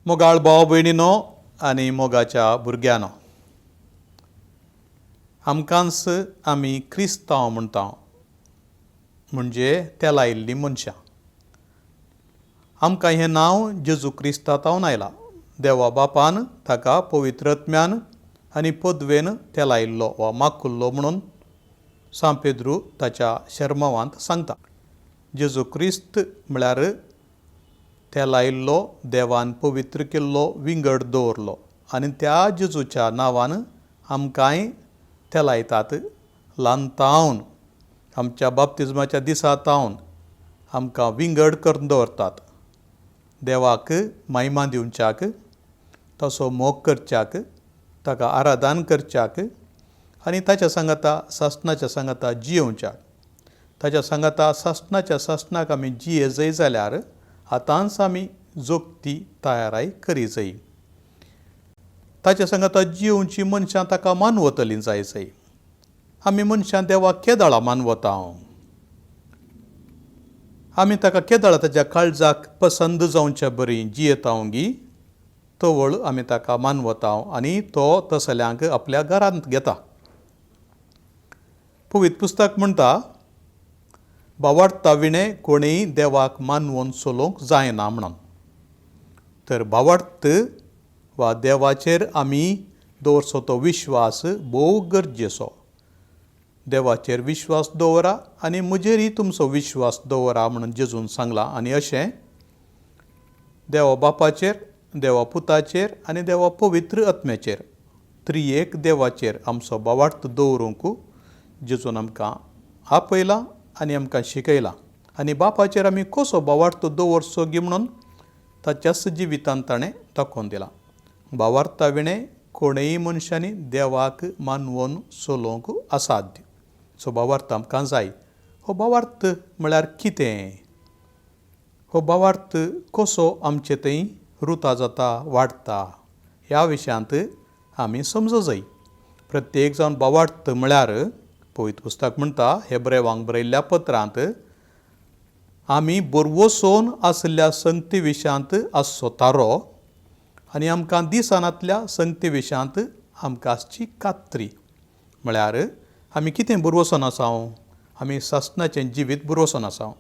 मोगाळ भाव भयणीनो आनी मोगाच्या भुरग्यांनो, आमकांच आमी क्रिस्तांव म्हणटा, म्हणजे तेलायिल्लीं मनशां. आमकां हें नांव जेजू क्रिस्ता तावन आयलां. देवा बापान ताका पवित्रत्म्यान आनी पदवेन तेलायिल्लो वा माकुल्लो म्हणून सांत पेद्रू ताच्या शेर्मांवांत सांगता. जेजू क्रिस्त म्हळ्यार तेलायिल्लो, देवान पवित्र केल्लो, विंगड दवरलो आनी त्या जेजूच्या नांवान आमकांय तेलायतात. ल्हान तावन आमच्या बाप्तिज्माच्या दिसा तावन आमकां विंगड करून दवरतात, देवाक महिमा दिवच्याक, तसो मोग करच्याक, ताका आराधन करच्याक आनी ताच्या सांगाता सासणाच्या सांगाता जियोवच्याक. ताच्या सांगाता सासणाच्या सासणाक आमी जिये जाय जाल्यार आतांच आमी जोगती तयाराय करी जाय. ताच्या सांगाता जियोवची मनशां ताका मानवतलीं जाय जाय. आमी मनशां देवाक केदळा मानवता? आमी ताका केदळा ताच्या काळजाक पसंद जावच्या बरी जियेता गी तवळ आमी ताका मानवता आनी तो तसल्यांक आपल्या घरांत घेता. पवित्र पुस्तक म्हणटा, भावार्था विणें कोणीय देवाक मानवून चलोवंक जायना म्हणून. तर भावार्थ वा देवाचेर आमी दवरचो तो विश्वास भोव गरजेचो. देवाचेर विश्वास दवरा आनी म्हजेरय तुमचो विश्वास दवरा म्हणून जेजून सांगलां. आनी अशें देवा बापाचेर, देवा पुताचेर आनी देवा पवित्र आत्म्याचेर, त्रिएक देवाचेर आमचो भावार्थ दवरूंक जेजून आमकां आपयलां आनी आमकां शिकयलां. आनी बापाचेर आमी कसो भावार्थ दवरचो गी म्हणून ताच्याच जिवितांत ताणें दाखोवन दिलां. भावार्था विणें कोणूय मनशांनी देवाक मानवून चलोवंक असाध्य. सो भावार्थ आमकां जाय. हो भावार्थ म्हळ्यार कितें? हो भावार्थ कसो आमचे थंय रुता जाता, वाडटा, ह्या विशयांत आमी समजो जाय. प्रत्येक जावन भावार्थ म्हळ्यार पवित्र पुस्तक म्हणटा, हेब्रेवांक बरयल्ल्या पत्रांत, आमी बरवसून आशिल्ल्या संगती विशयांत आसचो तारो आनी आमकां दिसनातल्या संगती विशयांत आमकां आसची कात्री. म्हळ्यार आमी कितें बरवसून आसा? आमी सासणाचें जिवीत बरवसून आसा,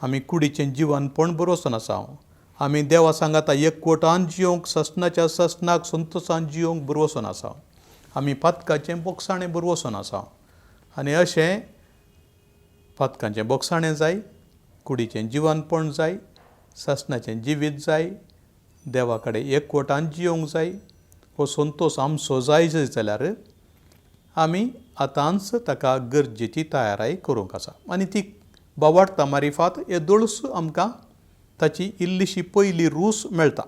आमी कुडीचें जिवनपण बरवसून आसा, आमी देवा सांगाता एकवटान जियोवंक, सासणाच्या सासणाक संतोशान जियोवंक बरवसून आसा, आमी पातकाचें बोगसाणें बरवसून आसा. आनी अशें पातकांचें बोगसाणें जाय, कुडीचें जिवनपण जाय, सासणाचें जिवीत जाय, देवा कडेन एकवटान जियोवंक जाय. हो संतोश आमचो जाय जाल्यार आमी आतांच ताका गरजेची तयाराय करूंक आसा. आनी ती भावार्था मारिफात येदोळच आमकां ताची इल्लीशी पयली रूच मेळटा.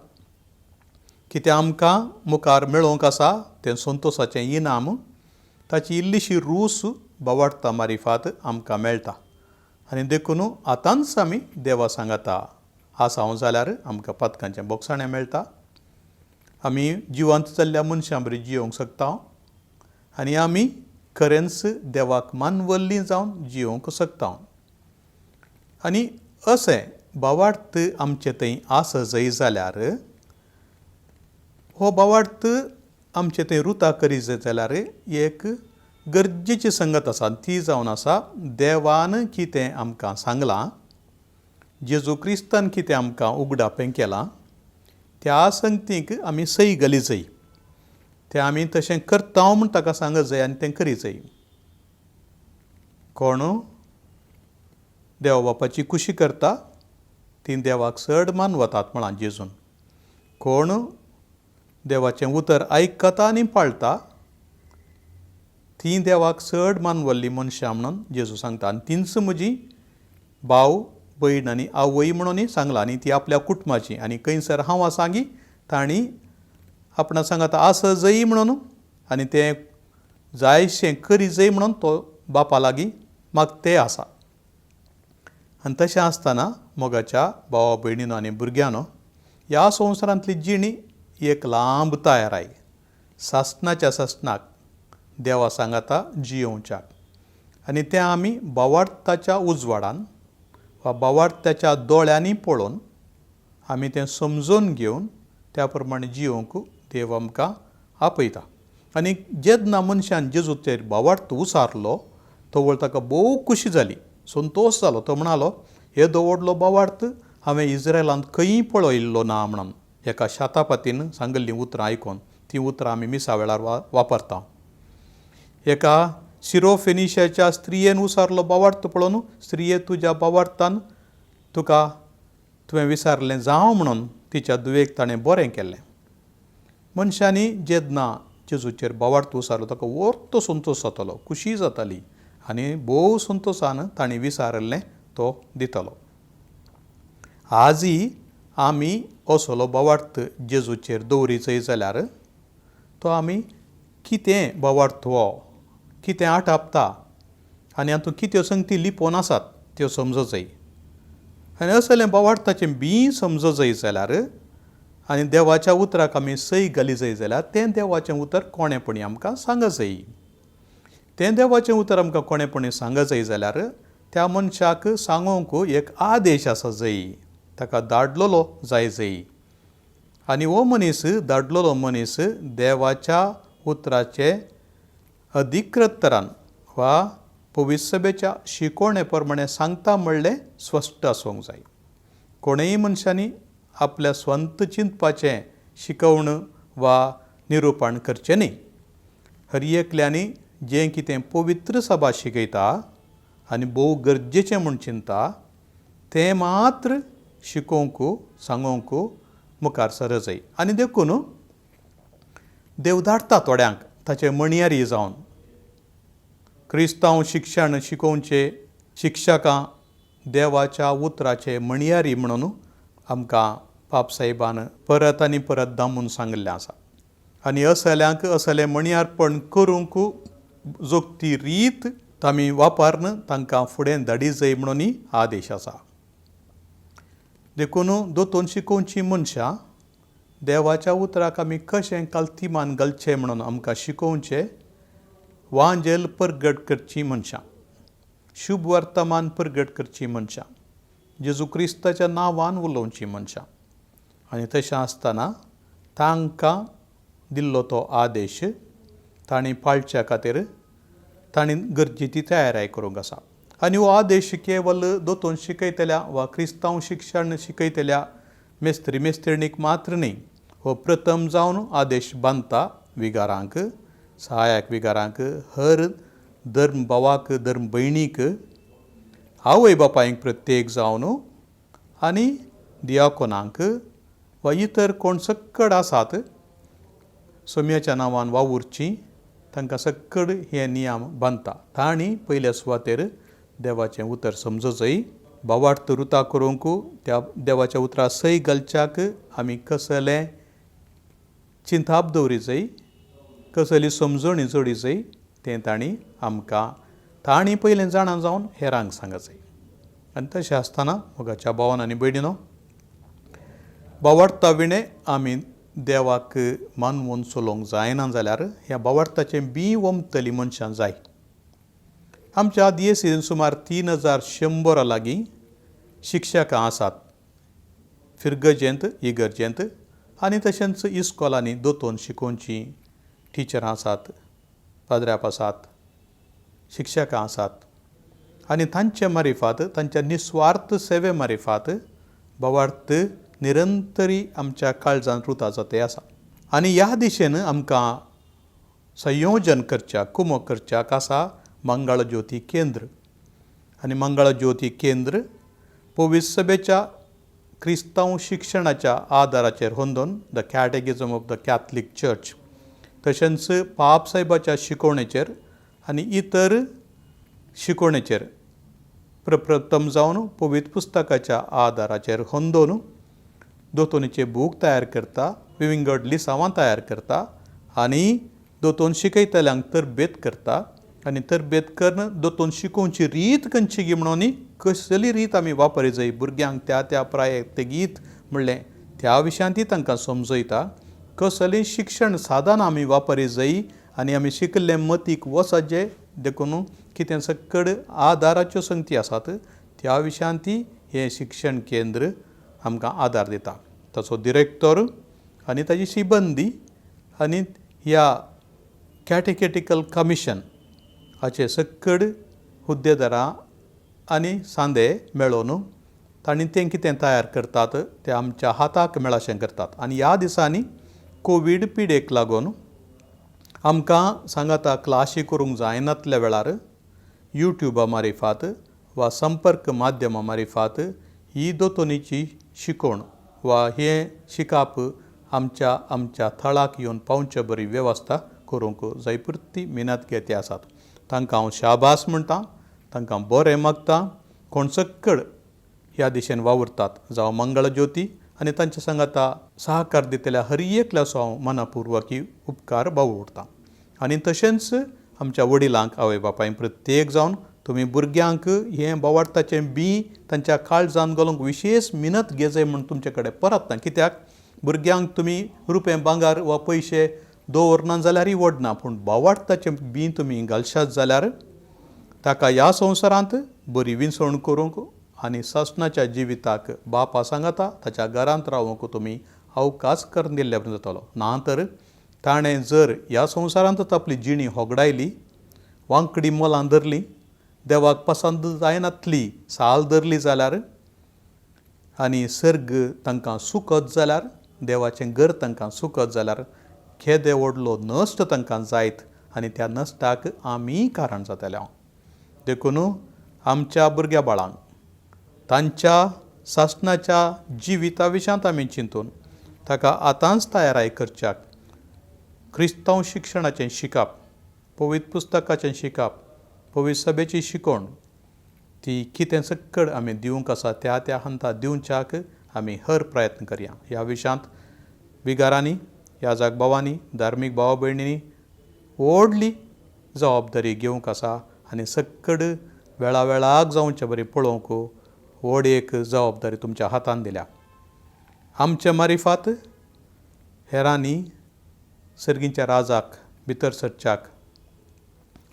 कित्याक आमकां मुखार मेळोवंक आसा तें संतोशाचें इनाम, ताची इल्लीशी रूच भावार्था मारिफात आमकां मेळटा. आनी देखून आतांच आमी देवा सांगाता आसा जाल्यार आमकां पातकांचें बोगसाणें मेळटा, आमी जिवंत जाल्ल्या मनशां बरी जियोवंक शकता आनी आमी खरेंच देवाक मानवल्लीं जावन जियोवंक शकता. आनी अशें भावार्थ आमचे थंय आसा जाय जाल्यार, हो भावार्थ आमचे थंय रुता करी जाय जाल्यार एक गरजेची संगत आसा, ती जावन आसा देवान कितें आमकां सांगलां, जेजू क्रिस्तान कितें आमकां उगडापें केलां, त्या संगतीक आमी सही घाली जाय. तें आमी तशें करता म्हूण ताका सांगत जाय आनी तें करी जाय. कोण देवा बापाची खुशी करता ती देवाक चड मानवतात म्हळां जेजून. कोण देवाचें उतर आयकता आनी पाळटा ती देवाक चड मानवल्ली मनशां म्हणून जेजू सांगता. आनी तींच म्हजी भाव भयण आनी आवय म्हणूनय सांगलां. आनी ती आपल्या कुटुंबाची आनी खंयसर हांव आसा गी तांणी आपणा सांगाता आसा जय म्हणून आनी तें जायशें करी जय म्हणून तो बापा लागीं मागते आसा. आनी तशें आसतना मोगाच्या भावा भयणीनो आनी भुरग्यांनो, ह्या संवसारांतली जिणी एक लांब तयाराय सासणाच्या सासणाक देवा सांगाता जियोवच्याक. आनी तें आमी भावार्थाच्या उजवाडान वा भावार्थाच्या दोळ्यांनी पळोवन आमी तें समजून घेवन त्या प्रमाणे जियोंक देव आमकां आपयता. आनी जेन्ना मनशान जेजूचेर भावार्थ उसारलो तवळ ताका भोव खुशी जाली, संतोश जालो. तो म्हणालो, येदो व्हडलो भावार्थ हांवें इस्रायलांत खंयी पळयल्लो ना म्हणून. एका शातापातीन सांगिल्लीं उतरां आयकून तीं उतरां आमी मिसा वेळार वापरता. एका सिरोफेनिशाच्या स्त्रियेन उसारलो भावार्थ पळोवन, स्त्रिये तुज्या भावार्थान तुका तुवें विसारलें जावं म्हणून तिच्या धुवेक ताणें बरें केल्लें. मनशांनी जेन्ना जेजूचेर भावार्थ उसारलो ताका वर्तो संतोश जातालो, खुशी जाताली आनी भोव संतोशान तांणी विसारिल्लें तो दितालो. आजय आमी असलो भावार्थ जेजूचेर दवरीचय जाल्यार तो आमी कितें भावार्थ हो कितें आटापता आनी हातूंत कित्यो संगती लिपोवन आसात त्यो समजचय. आनी असलें भावार्थाचें बीं समजचय जाल्यार आनी देवाच्या उतराक आमी सय घाली जाय जाल्यार तें देवाचें उतर कोणेपणी आमकां सांगचय. तें देवाचें उतर आमकां कोणेपणी सांगचय जाल्यार त्या मनशाक सांगोंक एक आदेश आसा जाय, ताका धाडलेलो जाय जाय. आनी हो मनीस धाडलेलो मनीस देवाच्या उतराचे अधिकृत तरान वा पवित्र सभेच्या शिकवणे प्रमाणे सांगता म्हणलें स्पश्ट आसूंक जाय. कोणेय मनशांनी आपल्या स्वंत चिंतपाचें शिकवण वा निरुपण करचें न्ही. हर एकल्यांनी जें कितें पवित्र सभा शिकयता आनी भोव गरजेचें म्हूण चिंता तें मात्र शिकोवंक सांगोवंक मुखार सरजय. आनी देखून देव धाडटा थोड्यांक ताचे म्हणयारी जावन क्रिस्तांव शिक्षण शिकोवचे शिक्षकां देवाच्या उतराचे म्हणयारी म्हणून आमकां पापसाहेबान परत आनी परत दामून सांगिल्लें आसा. आनी असल्यांक असलें म्हणयारपण करूंक जोगती रीत आमी वापरून तांकां फुडें धाडी जाय म्हणून आदेश आसा. देखून दोतोन शिकोवची मनशां देवाच्या उतराक आमी कशें कालतीमान घालचें म्हणून आमकां शिकोवचें वांजेल परगट करची मनशां, शुभ वर्तमान परगट करची मनशां, जेजू क्रिस्ताच्या नांवान उलोवची मनशां. आनी तशें आसतना तांकां दिल्लो तो आदेश तांणी पाळच्या खातीर तांणी गरजेची तयारी करूंक आसा. आनी हो आदेश केवल दोतोन शिकयतल्या वा क्रिस्तांव शिक्षण शिकयतल्या मेस्त्री मेस्त्रिणीक मात्र न्ही, हो प्रथम जावन आदेश बांदता विगारांक, सहायक विगारांक, हर धर्म भावाक, धर्म भयणीक, आवय बापायक प्रत्येक जावन आनी दियाकोनांक वा इतर कोण सक्कड आसात सोम्याच्या नांवान वावुरचीं तांकां सक्कड हे नियम बांदता. तांणी पयल्या सुवातेर देवाचें उतर समजचय, भावार्थ रुता करूंक त्या देवाच्या उतरा सय घालच्याक आमी कसलें चिंताप दवरी जाय, कसली समजणी जोडी जाय तें तांणी आमकां तांणी पयलें जाणा जावन हेरांक सांगचय. आनी तशें आसतना मोगाच्या भावान आनी भयणीनो, भावार्था विणें आमी देवाक मानवून चलोवंक जायना जाल्यार ह्या भावार्थाचें बीं ओंपतलीं मनशां जाय. आमच्या दियेसीन सुमार 3100 लागीं शिक्षकां आसात फिरगजेंत, इगर्जेंत आनी तशेंच इस्कोलांनी दोतोन शिकोवचीं टिचरां आसात, पाद्र्याप आसात, शिक्षकां आसात. आनी तांचे मारिफात, तांच्या निस्वार्थ सेवे मारिफात भावार्थ निरंतरी आमच्या काळजांत रुता जाते आसा. आनी ह्या दिशेन आमकां संयोजन करच्याक, कुमक करच्याक आसा मंगळ ज्योती केंद्र. आनी मंगळ ज्योती केंद्र पवित्र सभेच्या क्रिस्तांव शिक्षणाच्या आदाराचेर होंदोन the catechism of the Catholic church, तशेंच पापसाहेबाच्या शिकवणेचेर आनी इतर शिकवणेचेर प्रप्रथम जावन पवित्र पुस्तकाच्या आदाराचेर होंदोन दोतोनीचे बूक तयार करता, विविंगड लिसांवां तयार करता आनी दोतोन शिकयतल्यांक तरबेत करता. आनी तरबेत करून दोतोन शिकोवची रीत खंयची गी म्हणून कसली रीत आमी वापरी जाय भुरग्यांक त्या त्या प्रायेक तें गीत म्हणलें त्या विशयांत ती तांकां समजयता. कसलीं शिक्षण साधनां आमी वापरी जाय आनी आमी शिकिल्लें मतीक वचचे देखून कितें सक्कड आदाराच्यो संगती आसात त्या विशयांत ती हें शिक्षण केंद्र आमकां आदार दिता. ताचो डिरेक्टर आनी ताजी शिबंदी आनी ह्या कॅटेकेटिकल कमिशन हाचे सक्कड हुद्देदारां आनी सांदे मेळोवन तांणी तें कितें तयार करतात तें आमच्या हाताक मेळशें करतात. आनी ह्या दिसांनी कोवीड पिडेक लागून आमकां सांगाता क्लासी करूंक जायनातल्या वेळार युट्युबा मारिफात वा संपर्क माध्यमा मारिफात ही दोतोनीची शिकवण वा हें शिकाप आमच्या आमच्या थळाक येवन पावचे बरी वेवस्था करूंक जायपुरती मेहनत घेती आसात. तांकां हांव शाबास म्हणटा, तांकां बरें मागता. कोण सक्कड ह्या दिशेन वावुरतात जावं मंगळज्योती आनी तांच्या सांगाता सहकार दितल्या हर एकल्याचो हांव मनापुर्वकी उपकार बावुरतां. आनी तशेंच आमच्या वडिलांक आवय बापायंक प्रत्येक जावन तुमी भुरग्यांक हें बोवाळटाचें बी तांच्या काळजान घालूंक विशेश मिनत घेजय म्हूण तुमचे कडेन परत ना. कित्याक भुरग्यांक तुमी रुपें भांगर वा पयशे दवरना जाल्यारय व्हडना, पूण बोवाळटाचें बी तुमी घालशात जाल्यार ताका ह्या संवसारांत बरी विंचवण करूंक आनी सासणाच्या जिविताक बापा सांगाता ताच्या घरांत रावूंक तुमी अवकाश करून दिल्ले जातलो. ना तर ताणें जर ह्या संवसारांतच आपली जिणी होगडायली, वांकडी मोलां धरली, देवाक पसंत जायनातली साल धरली जाल्यार आनी सर्ग तांकां सुकत जाल्यार, देवाचें घर तांकां सुकत जाल्यार केदे व्हडलो नश्ट तांकां जायत आनी त्या नश्टाक आमी कारण जातले. देखून आमच्या भुरग्या बाळांक तांच्या सासणाच्या जिविता विशांत आमी चिंतून ताका आतांच तयाराय करच्याक क्रिस्तांव शिक्षणाचें शिकप, पवित्र पुस्तकाचें शिकप, पवित्र सभेची शिकवण ती कितें सक्कड आमी दिवंक आसा त्या त्या हंता दिवच्याक आमी हर प्रयत्न करया. ह्या विशांत बिगारांनी, याजक भावांनी, धार्मीक भावा भयणींनी व्हडली जबाबदारी घेवंक आसा आनी सक्कड वेळा वेळाक जावचे बरी पळोवंक व्हड एक जबाबदारी तुमच्या हातान दिल्या. आमच्या मारिफात हेरांनी सर्गीच्या राजाक भितर सरच्याक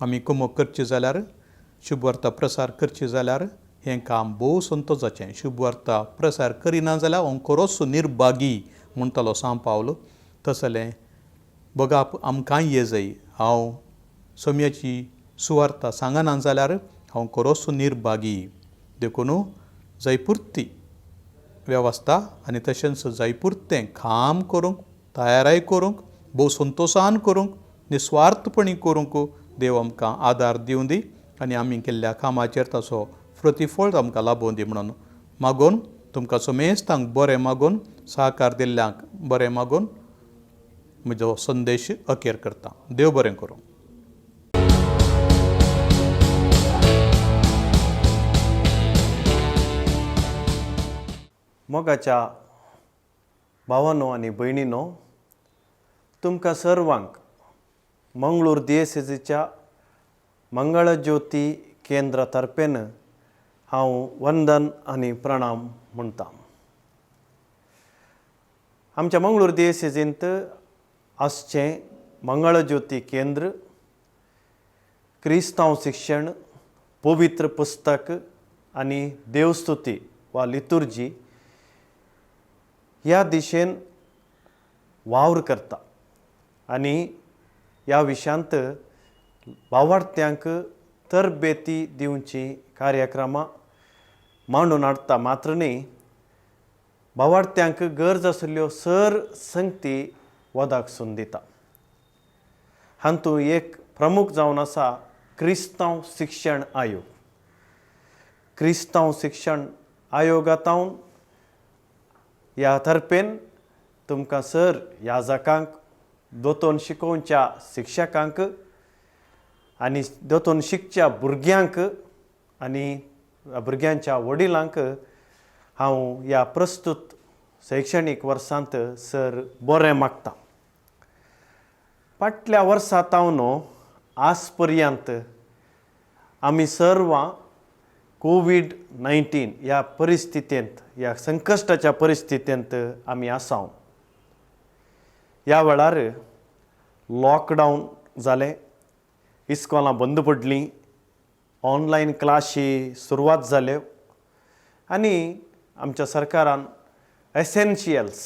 आमी कुमक करची जाल्यार, शुभवार्ता प्रसार करची जाल्यार हें काम भोव संतोशाचें. शुभवार्ता प्रसार करिना जाल्यार हांव खरोच निर्भागी म्हणटालो सांव पावल. तसलें बगाप आमकांय ये जाय. हांव सोम्याची सुवार्ता सांगना जाल्यार हांव खरोच निर्भागी. देखून जायपुरती वेवस्था आनी तशेंच जायपुरतें काम करूंक तयाराय करूंक भोव संतोशान करूंक निस्वार्थपणी करूंक देव आमकां आदार दिवं दी आनी आमी केल्ल्या कामाचेर ताचो प्रतिफळ आमकां लाबोवं दी म्हणून मागून तुमकां समेस्तांक बरें मागून, सहकार दिल्ल्यांक बरें मागून म्हजो संदेश अखेर करता. देव बरें करूं. मोगाच्या भावानो आनी भयणीनो, तुमकां सर्वांक मंगळूर दियेसेजीच्या मंगळज्योती केंद्रा तर्फेन हांव वंदन आनी प्रणाम म्हणटा. आमच्या मंगळूर दियेसेजींत आसचें मंगळज्योती केंद्र क्रिस्तांव शिक्षण, पवित्र पुस्तक आनी देवस्तुती वा लितुर्जी ह्या दिशेन वावर करता आनी ह्या विशयांत वावरत्यांक तरबेती दिवची कार्यक्रमां मांडून हाडटा. मात्र न्ही, बावाडत्यांक गरज आशिल्ल्यो सर संगती वदाक दिता. हातूंत एक प्रमुख जावन आसा क्रिस्तांव शिक्षण आयोग. क्रिस्तांव शिक्षण आयोगांत ह्या तर्फेन तुमकां सर याजकांक, दोतोन शिकोवच्या शिक्षकांक आनी दोतोन शिकच्या भुरग्यांक आनी भुरग्यांच्या वडिलांक हांव ह्या प्रस्तुत शैक्षणीक वर्सांत सर बरें मागता. फाटल्या वर्सा तावन आज पर्यंत आमी सर्वां कोवीड-19 ह्या परिस्थितींत, ह्या संकश्टाच्या परिस्थितींत आमी आसा. ह्या वेळार लॉकडावन जालें, इस्कोलां बंद पडलीं, ऑनलायन क्लासी सुरवात जाल्यो आनी आमच्या सरकारान एसेन्शियल्स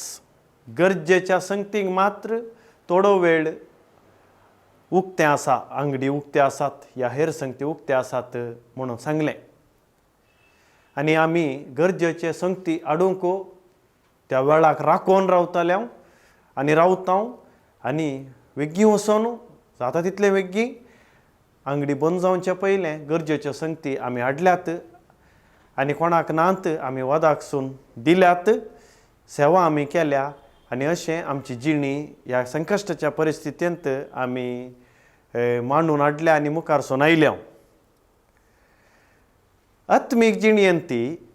गरजेच्या संगतीक मात्र थोडो वेळ उक्तें आसा, आंगडी उक्ते आसात या हेर संगती उक्ते आसात म्हणून सांगलें. आनी आमी गरजेचे संगती हाडूंक त्या वेळाक राखून रावताले हांव आनी रावता हांव आनी वेगीं वचोन जाता तितलें वेगीं आंगडी बंद जावचे पयलें गरजेच्यो संगती आमी हाडल्यात आनी कोणाक नात आमी वदाकसून दिल्यात, सेवा आमी केल्या. आनी अशें आमची जिणी ह्या संकश्टाच्या परिस्थितींत आमी मांडून हाडल्या आनी मुखार सून आयल्या. आत्मीक जिणेंत ती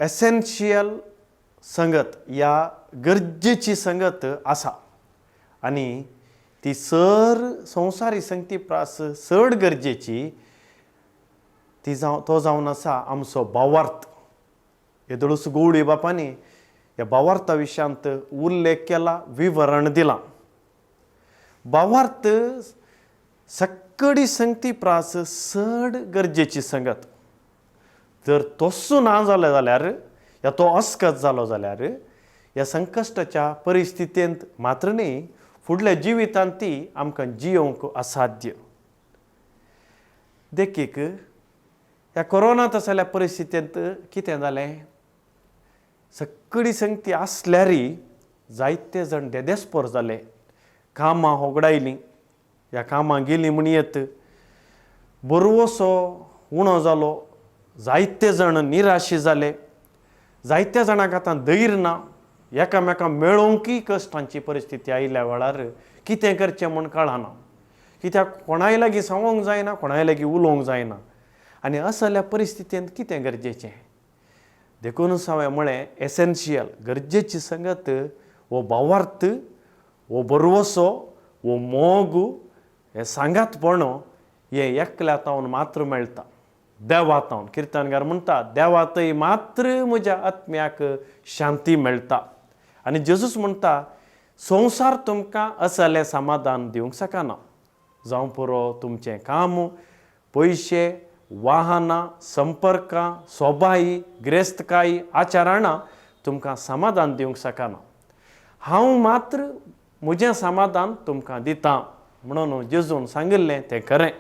एसेन्शियल संगत या गरजेची संगत आसा आनी ती सर संवसारी संगती प्रास चड गरजेची ती जावं तो जावन आसा आमचो भावार्थ. येदोळूच गौडी बापांनी ह्या भावार्था विशयांत उल्लेख केला, विवरण दिलां. भावार्थ सक्कडी संगती प्रास चड गरजेची संगत. जर तसो ना जालो जाल्यार या तो अस्कत जालो जाल्यार ह्या संकश्टाच्या परिस्थितींत मात्र न्ही फुडल्या जिवितांत ती आमकां जियोवंक असाध्य. देखीक ह्या कोरोना तसल्या परिस्थितींत कितें जालें, सगळी संगती आसल्यारय जायते जाण देदेस्पोर जाले, कामां होगडायलीं, ह्या कामां गेलीं म्हण येत बरवसो उणो जालो, जायते जाण निराशी जाले, जायत्या जाणांक आतां धैर्य ना, एकामेकां मेळोवंकय कश्टांची परिस्थिती आयिल्ल्या वेळार कितें करचें म्हूण कळना, कित्याक कोणाय लागीं सांगूंक जायना, कोणाय लागीं उलोवंक जायना. आनी असल्या परिस्थितींत कितें गरजेचें, देखूनच हांवें म्हळें एसेन्शियल गरजेची संगत हो भावार्थ, हो भरवसो, हो मोग, हें सांगातपण हें एकल्या तावन मात्र मेळटा, देवा तावन. किर्तनकार म्हणटा देवातय मात्र म्हज्या आत्म्याक शांती मेळटा. आनी जेजूस म्हणटा संवसार तुमकां असलें समाधान दिवंक शकना, जावं पुरो तुमचें काम, पयशे, वाहनां, संपर्कां, सोबाई, गिरेस्तकाय, आचरणां तुमकां समाधान दिवंक शकना. हांव मात्र म्हजें समाधान तुमकां दितां म्हणून जेजून सांगिल्लें तें खरें.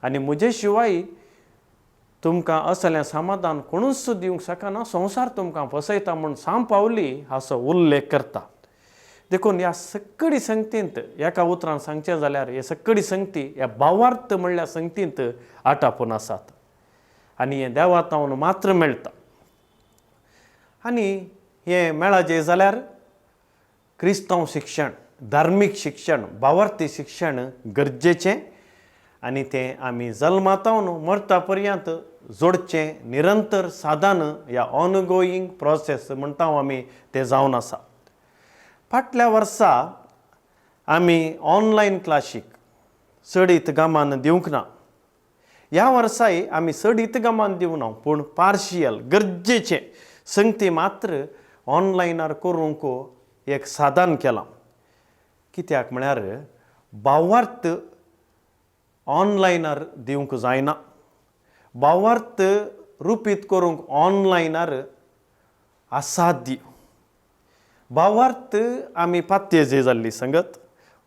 आनी म्हजे शिवाय तुमकां असलें समाधान कोणूच दिवंक शकना, संवसार तुमकां फसयता म्हूण सांव पावली हाचो उल्लेख करता. देखून ह्या सगळी संगतींत एका उतरान सांगचें जाल्यार हे सगळी संगती ह्या भावार्थ म्हणल्या संगतींत आटापून आसात आनी हें देवा तावन मात्र मेळटा. आनी हें मेळाचें जाल्यार क्रिस्तांव शिक्षण, धार्मीक शिक्षण, भावार्थी शिक्षण गरजेचें आनी तें आमी जल्मातावन मरता पर्यंत जोडचें निरंतर साधन ह्या ऑनगोईंग प्रोसेस म्हणटा आमी तें जावन आसा. फाटल्या वर्सा आमी ऑनलायन क्लासीक चडीत गमान दिवंक ना, ह्या वर्साय आमी चडीत गमान दिवना, पूण पार्शियल गरजेचें संगती मात्र ऑनलायनार करूंक एक साधन केलां. कित्याक म्हळ्यार भावार्थ ऑनलायनार दिवंक जायना, भावार्थ रुपीत करूंक ऑनलायनार असाध्य. भावार्थ आमी पात्यजे जाल्ली संगत,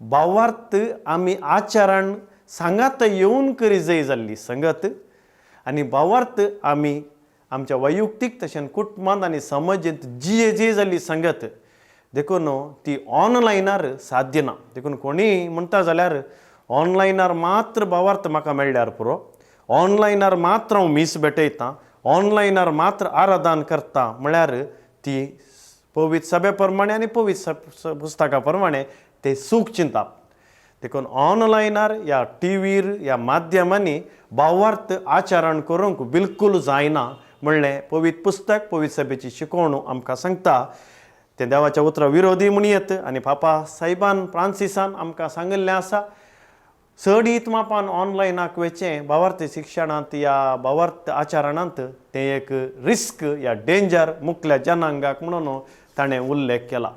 भावार्थ आमी आचरण सांगात येवन करी जाय जाल्ली संगत, आनी भावार्थ आमी आमच्या वैयक्तीक तशेंच कुटुंबांत आनी समाजेंत जिये जे जाल्ली संगत. देखून ती ऑनलायनार साध्य ना. देखून कोणीय म्हणटा जाल्यार ऑनलायनार मात्र भावार्थ म्हाका मेळ्ळ्यार पुरो, ऑनलायनार मात्र हांव मीस भेटयतां, ऑनलायनार मात्र आराधन करता म्हळ्यार ती पवित्र सभे प्रमाणे आनी पवित्र पुस्तका प्रमाणे ते सूख चिंतप. देखून ऑनलायनार ह्या टिवीर ह्या माध्यमांनी भावार्थ आचरण करूंक बिलकूल जायना म्हणलें पवित्र पुस्तक पवित्र सभेची शिकवण आमकां सांगता. तें देवाच्या उतरा विरोधी म्हण येत आनी पापा साहेबान फ्रांसिसान आमकां सांगिल्लें आसा चडीत मापान ऑनलायनाक वचचें भावार्थ शिक्षणांत या भावार्थ आचरणांत तें एक रिस्क या डेंजर मुखल्या जनांगाक म्हणून ताणें उल्लेख केला.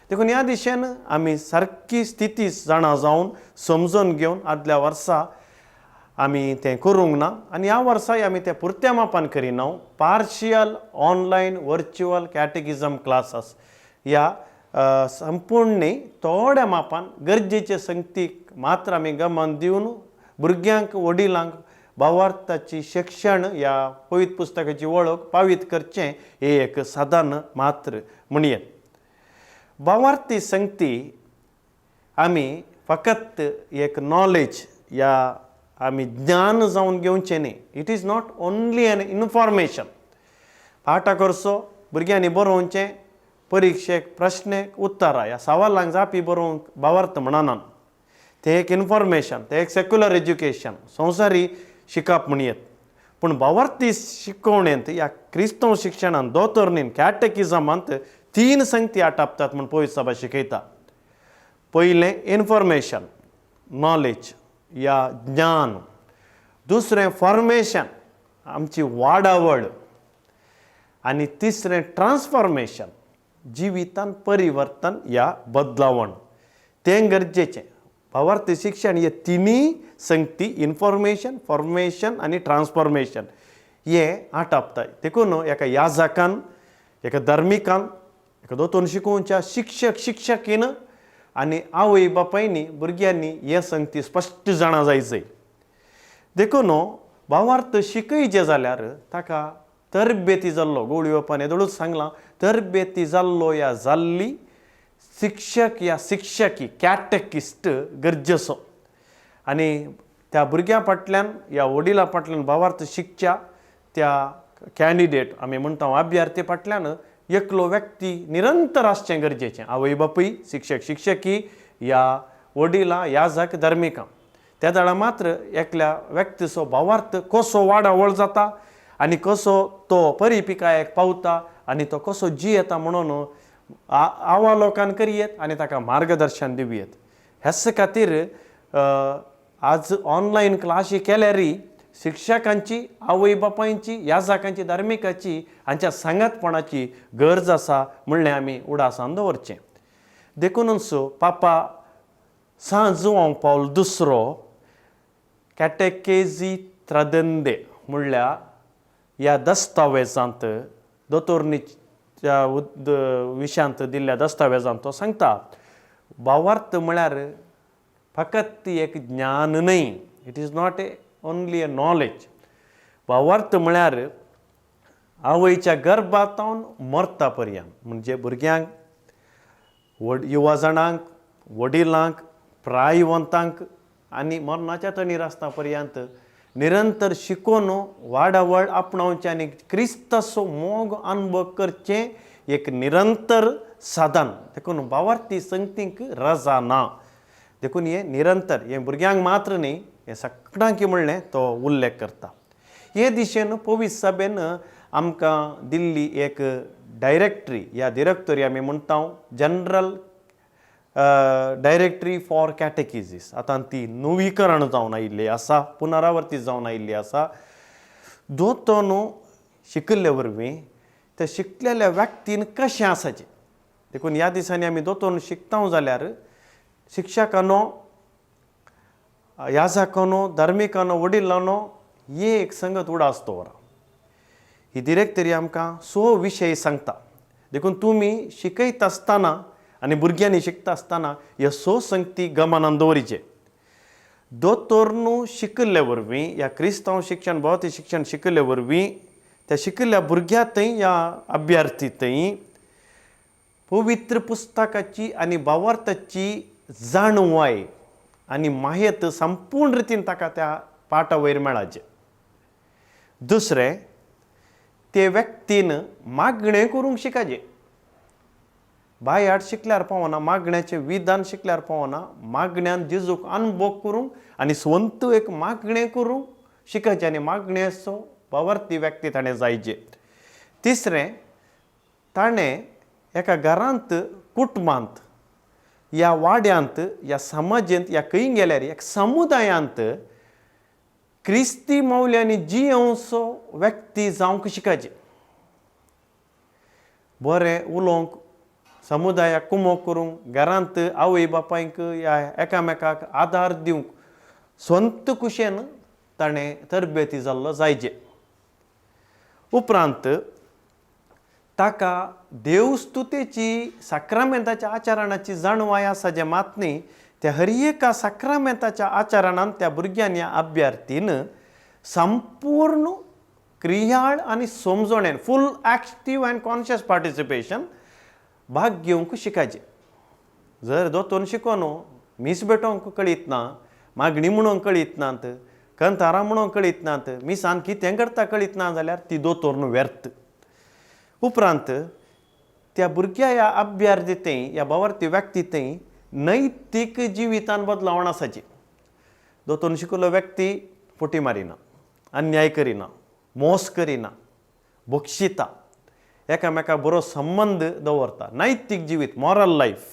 देखून ह्या दिशेन आमी सारकी स्थिती जाणा जावन समजून घेवन आदल्या वर्सा आमी तें करूंक ना आनी ह्या वर्साय आमी तें पुरत्या मापान करिना. Partial online virtual catechism classes ह्या संपूर्ण न्ही थोड्या मापान गरजेचे संगतीक मात्र आमी गमन दिवन भुरग्यांक वडिलांक भावार्थाची शिक्षण ह्या पवित्र पुस्तकाची वळख पावीत करचें हें एक साधन मात्र म्हणयेत. भावार्थी संगती आमी फकत एक नॉलेज या आमी ज्ञान जावन घेवचें न्ही. It is not only an information. पाठा करचो भुरग्यांनी बरोवचें, परिक्षेक प्रश्नेक उत्तरां ह्या सवालांक जापी बरोवंक भावार्थ म्हणनात. तें एक इन्फॉर्मेशन, तें एक सेक्युलर एज्युकेशन, संवसारी शिकप म्हणयेत. पूण भावार्थी शिकवणेंत ह्या क्रिस्तांव शिक्षणांत दोतोर्नीन कॅटेकिजमांत तीन संगती आटापतात म्हूण पवित्र सभा शिकयता. पयलें इन्फॉर्मेशन, नॉलेज या ज्ञान. दुसरें फॉर्मेशन, आमची वाडावळ. आनी तिसरें ट्रान्सफॉर्मेशन, जिवितान परिवर्तन या बदलावण. तें गरजेचें. भावार्थी शिक्षण हे तिनूय संगती इन्फॉर्मेशन, फॉर्मेशन आनी ट्रान्सफॉर्मेशन हे आटापता. देखून एका याजकान, एका धार्मिकान, एका दोतोन शिकोवच्या शिक्षक शिक्षकीन आनी आवय बापायनी भुरग्यांनी हे संगती स्पश्ट जाणा जाय. देखून भावार्थ शिकयचें जाल्यार ताका तरबेती जाल्लो, गोवळी बापान येदोळूच सांगलां, तरबेती जाल्लो या जाल्ली शिक्षक या शिक्षकी कॅटेकिस्ट गरजेचो. आनी त्या भुरग्यां फाटल्यान या वडिलां फाटल्यान भावार्थ शिकच्या त्या कॅन्डिडेट आमी म्हणटा अभ्यार्थी फाटल्यान एकलो व्यक्ती निरंतर आसचें गरजेचें. आवय बापूय, शिक्षक शिक्षकी या वडिलां याजक धार्मिकां. त्या वेळार मात्र एकल्या व्यक्तीचो भावार्थ कसो वाडावळ जाता आनी कसो तो परिपिकायेक पावता आनी तो कसो जियेता म्हणून आवालोकन करयेत आनी ताका मार्गदर्शन दिवयेत. ह्याच खातीर आज ऑनलायन क्लासी केल्यार शिक्षकांची, आवय बापायची, याजकांची, धार्मिकाची हांच्या सांगातपणाची गरज आसा म्हणलें आमी उडासान दवरचें. देखूनच पापा सांत जुवांव पावल दुसरो कॅटेकेजी त्रदंदे म्हणल्यार ह्या दस्तावेजांत दोतोर्नीच्या विशयांत दिल्ल्या दस्तावेजांत तो सांगता, भावार्थ म्हळ्यार फकत एक ज्ञान न्हय, it is not a only a knowledge. भावार्थ म्हळ्यार आवयच्या गर्भांत मरता पर्यंत, म्हणजे भुरग्यांक, युवा जाणांक, वडिलांक, प्रायवंतांक आनी मरणाच्या तणीर आसता पर्यंत निरंतर शिकोवन वाडावळ आपणावचें आनी क्रिस्ताचो मोग अनुभव करचें एक निरंतर साधन. देखून भावार्थी संगतींक रजा ना. देखून हें निरंतर, हें भुरग्यांक मात्र न्ही, हें सगळ्यांक म्हणलें तो उल्लेख करता. हे दिशेन पवित्र सभेन आमकां दिल्ली एक डायरेक्टरी या डिरेक्टरी आमी म्हणटा, जनरल डायरेक्टरी फॉर कॅटेकिजीस. आतां ती नवीकरण जावन आयिल्ली आसा, पुनरावर्ती जावन आयिल्ली आसा. दोतोन शिकिल्ले वरवीं त्या शिकलेल्या व्यक्तीन कशें आसाचें. देखून ह्या दिसांनी आमी दोतोन शिकता जाल्यार शिक्षकांनो, याजकांनो, धार्मिकांनो, वडिलांनो हे एक संगत उडास दवरा. ही डिरेक्टरी आमकां स विशय सांगता. देखून तुमी शिकयता आसतना आनी भुरग्यांनी शिकता आसतना ह्यो स संगती गमनान दवरिचे. दोतोर्नू शिकिल्ले वरवीं ह्या क्रिस्तांव शिक्षण, भौतीक शिक्षण शिकिल्ले वरवीं त्या शिकिल्ल्या भुरग्यां थंय ह्या अभ्यार्थी थंय पवित्र पुस्तकाची आनी भावार्थाची जाणवाय आनी माहेत संपूर्ण रितीन ताका त्या पाटा वयर मेळाचें. दुसरें, ते व्यक्तीन मागणें करूंक शिकाचें. बायाट शिकल्यार पावना, मागण्याचें विधान शिकल्यार पावना, मागण्यान जेजूक अनुभव करूंक आनी स्वंत एक मागणें करूंक शिकाचें आनी मागण्याचो भावार्थी व्यक्ती ताणें जायचे. तिसरें, ताणें एका घरांत, कुटुंबांत, ह्या वाड्यांत, ह्या समाजेंत, ह्या खंय गेल्यार एक समुदायांत क्रिस्ती मौल्यांनी जियेवचो व्यक्ती जावंक शिकाचें. बरें उलोवंक, समुदायाक कुमोक करूंक, घरांत आवय बापायक ह्या एकामेकाक आदार दिवंक स्वंत कुशेन ताणें तरबेती जाल्लो जायचे. उपरांत ताका देवस्तुतेची साक्रामेंताच्या आचरणाची जाणवाय आसा जें मात न्ही, त्या हर एका साक्रामेंताच्या आचरणान त्या भुरग्यांनी अभ्यार्थीन संपूर्ण क्रियाळ आनी समजणेन full active and conscious participation भाग घेवंक शिकायचें. जर दोतोर शिकोन मीस भेटोवंक कळीत ना, मागणी म्हणूंक कळीत नात, कंतारां म्हणूंक कळीत नात, मिसान कितें करता कळीत ना जाल्यार ती दोतोर न्हू व्यर्थ. उपरांत त्या भुरग्या ह्या अभ्यार्थी थंय ह्या भावार्थी व्यक्ती थंय नैतीक जिवितान बदलावण आसाची. दोतोर शिकलो व्यक्ती फटी मारिना, अन्याय करिना, मोस करिना, बक्षिता, एकामेका बरो संबंद दवरता, नैतीक जिवीत मॉरल लायफ.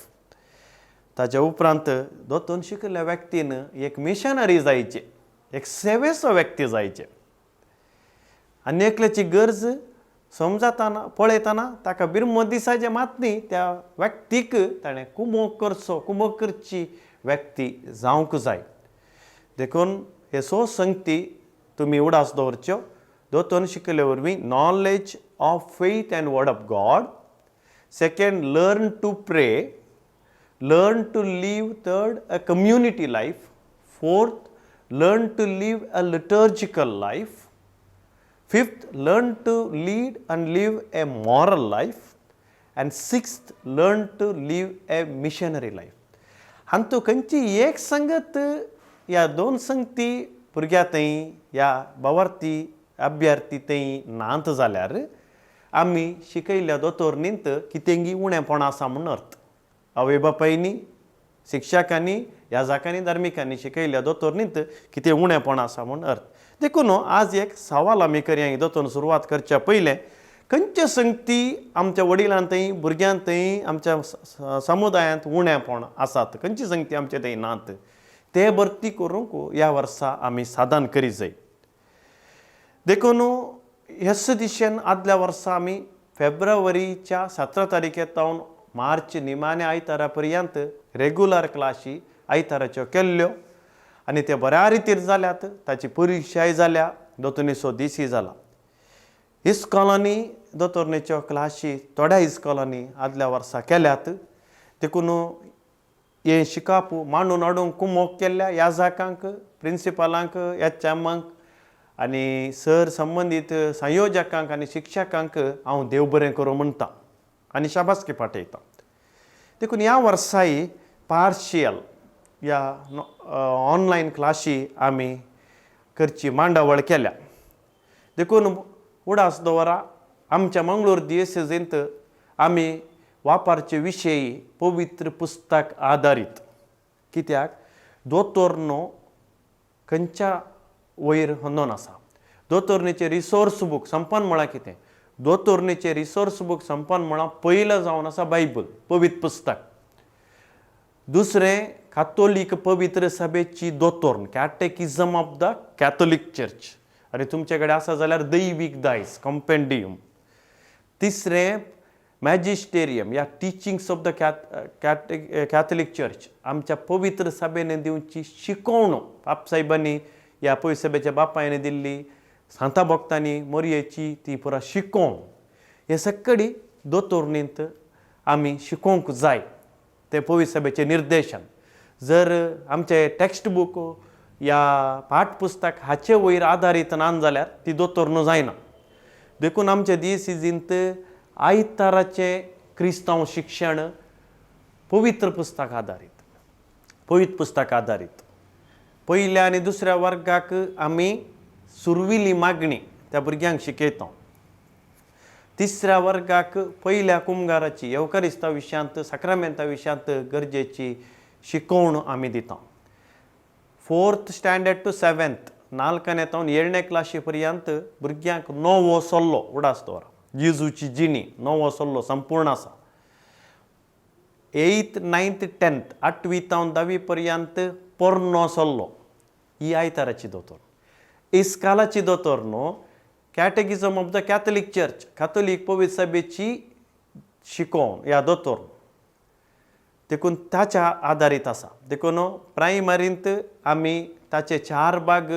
ताच्या उपरांत दोतोर शिकिल्ल्या व्यक्तीन एक मिशनरी जायचे, एक सेवेचो व्यक्ती जायचे आनी एकल्याची गरज समजताना पळयतना ताका बिरमो दिसाचें मात न्ही, त्या व्यक्तीक ताणें कुमोक करचो, कुमोक करची व्यक्ती जावंक जाय. देखून हे सो संगती तुमी उडास दवरच्यो. दोतोर शिकिल्ले वरवीं knowledge of faith and word of God, second learn to pray, learn to live, third a community life, fourth learn to live a liturgical life, fifth learn to lead and live a moral life, and sixth learn to live a missionary life. हातूंत खंयची एक संगत ह्या दोन संगती भुरग्या थंय ह्या भावार्थी अभ्यार्थी थंय नात जाल्यार आमी शिकयल्ल्या दोतोरनींत कितेंगी उणेपण आसा म्हूण अर्थ. आवय बापायनी, शिक्षकांनी, याजाकांनी, धार्मिकांनी शिकयल्ल्या दोतोरनींत कितें उणेपण आसा म्हूण अर्थ. देखून आज एक सवाल आमी करया दोतोर सुरवात करच्या पयलें, खंयचे संगती आमच्या वडिलां थंय, भुरग्यां थंय, आमच्या समुदायांत उणेपण आसात, खंयची संगती आमचे थंय नात, ते भरती करूंक ह्या वर्सा आमी साधन करीत जाय. देखून हेच दिशेन आदल्या वर्सा आमी फेब्रुवारीच्या 17 तारखे सावन मार्च निमाणे आयतारा पर्यंत रेगुलर क्लासी आयताराच्यो केल्ल्यो आनी ते बऱ्या रितीर जाल्यात. ताची परिक्षाय जाल्या, दोतोरनीचो दीसय जाला. इस्कॉलांनी दोतोरनीच्यो क्लासी थोड्या इस्कॉलांनी आदल्या वर्सा केल्यात. देखून हें शिकप मांडून हाडूंक कुमोक केल्ल्या याजाकांक, प्रिंसिपालांक, एच एमांक आनी सर संबंदीत संयोजकांक आनी शिक्षकांक हांव देव बरें करूं म्हणटा आनी शाबासकी पाठयता. देखून ह्या वर्साय पार्शियल ह्या ऑनलायन क्लासी आमी करची मांडावळ केल्या. देखून उडास दवरा आमच्या मंगळूर दियसेजींत आमी वापरचे विशय पवित्र पुस्तक आदारीत. कित्याक दोतोर न्हू खंयच्या वयर होंदोन आसा. दोतोरणीचे रिसोर्स बूक संपन्न म्हळ्यार कितें, दोतोरणीचे रिसोर्स बूक संपन्न म्हळ्यार पयलें जावन आसा बायबल पवित्र पुस्तक, दुसरें कातोलीक पवित्र सभेची दोतोर्न catechism of the Catholic church आनी तुमचे कडेन आसा जाल्यार दैवीक दायज कंपेंडियम, तिसरें मॅजिस्टेरियम या teachings of the Catholic church आमच्या पवित्र सभेन दिवची शिकवण बापसाहेबांनी ह्या पवित्र सभेच्या बापायन दिल्ली, सांता भक्तांनी मोरयेची ती पुरा शिकोवण, हे सगळी दोतोरणींत आमी शिकोवंक जाय. ते पवित्र सभेचें निर्देशन जर आमचे टॅक्स्ट बूक या पाठपुस्तक हाचे वयर आदारीत ना जाल्यार ती दोतोर जायना. देखून आमचे दियसिजींत आयताराचें क्रिस्तांव शिक्षण पवित्र पुस्तक आदारीत, पवित्र पुस्तक आदारीत. पयल्या आनी दुसऱ्या वर्गाक आमी सुरविली मागणी त्या भुरग्यांक शिकयता. तिसऱ्या वर्गाक पयल्या कुमगाराची येवकारिस्ता विशयांत साक्रामेंता विशयांत गरजेची शिकवण आमी दिता. 4th standard to 7th 4ನೇ तावन 7ನೇ क्लासी पर्यंत भुरग्यांक नवो सल्लो उडास दवर जेजूची जिणी नवो सल्लो संपूर्ण आसा. 8th 9th 10th 8वी तावन 10वी पर्यंत पोरणो सल्लो ही आयताराची दोतोर. इस्कालाची दोतोर न्हू catechism of the Catholic church Catholic पवित्र सभेची शिकोवण ह्या दोतोर देखून ताच्या आदारीत आसा. देखून प्रायमरींत आमी ताचे 4 भाग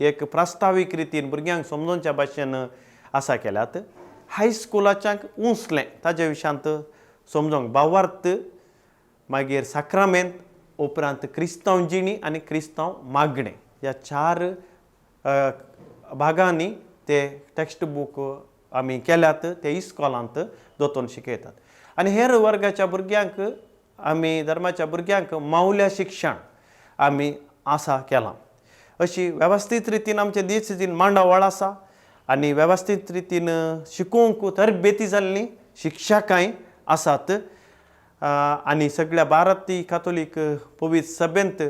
एक प्रास्तावीक रितीन भुरग्यांक समजोवच्या भाशेन आसा केल्यात. हायस्कुलाच्यांक उंचलें ताजे विशयांत समजोंक भावार्थ, मागीर साक्रामेंत, उपरांत क्रिस्तांव जिणी आनी क्रिस्तांव मागणें ह्या 4 भागांनी ते टॅक्स्ट बूक आमी केल्यात. ते इस्कॉलांत दोतोन शिकयतात. आनी हेर वर्गाच्या भुरग्यांक आमी धर्माच्या भुरग्यांक मावल्या शिक्षण आमी आसा केलां. अशी वेवस्थीत रितीन आमचे दियेसेजीन मांडावळ आसा आनी वेवस्थीत रितीन शिकोवंक तरबेती जाल्लीं शिक्षकांय आसात. आनी सगळ्या भारतीय कातोलीक पवित्र सभेंत